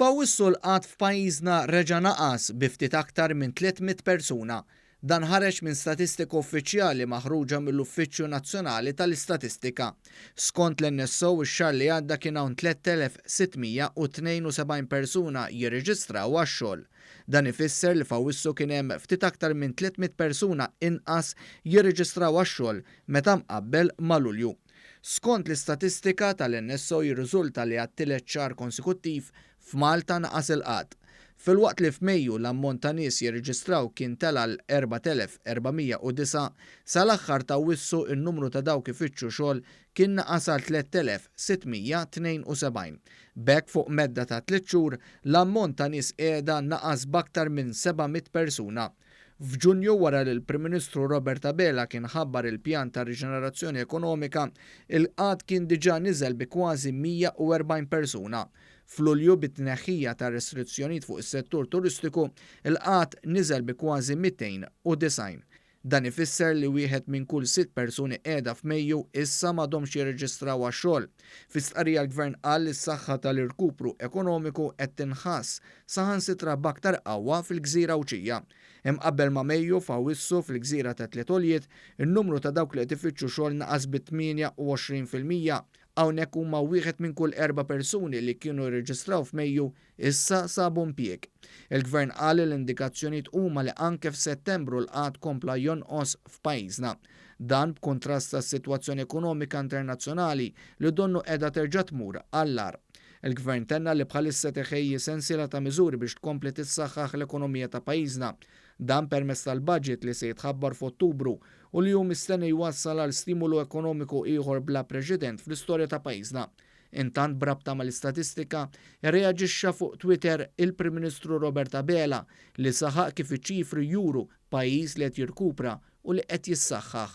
F'Awwissu l-qgħad f'pajjiżna reġa' naqas bi ftit aktar minn 300 persuna. Dan ħareġ minn statistika uffiċjali maħruġa mill-Uffiċċju Nazzjonali tal-Istatistika. Skont l-NSO ix-xahar li għadda kien hawn 3,672 persuna jirreġistraw għax-xogħol. Dan ifisser li f'Awwissu kien hemm ftit aktar minn 300 persuna inqas jirreġistraw għax-xogħol meta mqabbel ma' Lulju. Skont l-istatistika tal-NSO jirriżulta li għat-tielet xahar konsekuttiv f'Malta naqas il-qgħad. Filwaqt li f'Mejju l-ammont ta' nies jirreġistraw kien tela' għal 4,409, sal-aħħar ta' Awwissu n-numru ta' dawk ifittxu xogħol kien naqas għal 3,672. B'hekk fuq medda ta' tliet xhur l-ammont ta' nies qiegħda naqas b'aktar minn 700 persuna. F'Ġunju, wara li l-Prim Ministru Robert Abela kien ħabbar il-pjan ta' riġenerazzjoni ekonomika, il-qgħad kien diġà niżel bi kważi 140 persuna. F'Lulju, bit-tneħħija tar-restrizzjonijiet fuq is-settur turistiku, il-qgħad niżel bi kważi 290. Dan ifisser li wieħed minn kull sitt persuni qiegħda f'Mejju issa m'għadhomx jirreġistraw għax-xogħol. Fi stqarrija l-Gvern qal li s-saħħa tal-irkupru ekonomiku qed tinħass saħansitra b'aktar qawwa fil-gżira Għawdxija. Imqabbel ma' Mejju, f'Awwissu, fil-gżira tat-Tliet Għoljiet, in-numru ta' dawk li qed ifittxu xogħol naqas bi 28%. Hawnhekk huma wieħed minn kull erba' persuni li kienu rreġistraw f'Mejju issa sabu impjieg. Il-Gvern qal li l-indikazzjonijiet huma li anke f'Settembru l-qgħad kompla jonqos f'pajjiżna. Dan b'kuntrast għas-sitwazzjoni ekonomika internazzjonali li donnu qiegħda terġa' tmur għall-agħar. Il-Gvern tenna li bħalissa qed iħejji sensiela ta' miżuri biex tkompli tissaħħaħ l-ekonomija ta' pajjiżna. Dan permezz tal-budget li se jitħabbar f'Ottubru u li hu mistenni jwassal għal stimulu ekonomiku ieħor bla preċedent fl-istorja ta' pajjiżna. Intant b'rabta mal-istatistika, irreaġixxa fuq Twitter il-Prim Ministru Robert Abela li saħaq kif iċ-ċifri juru pajjiż li qed jirkupra u li qed jissaħħaħ.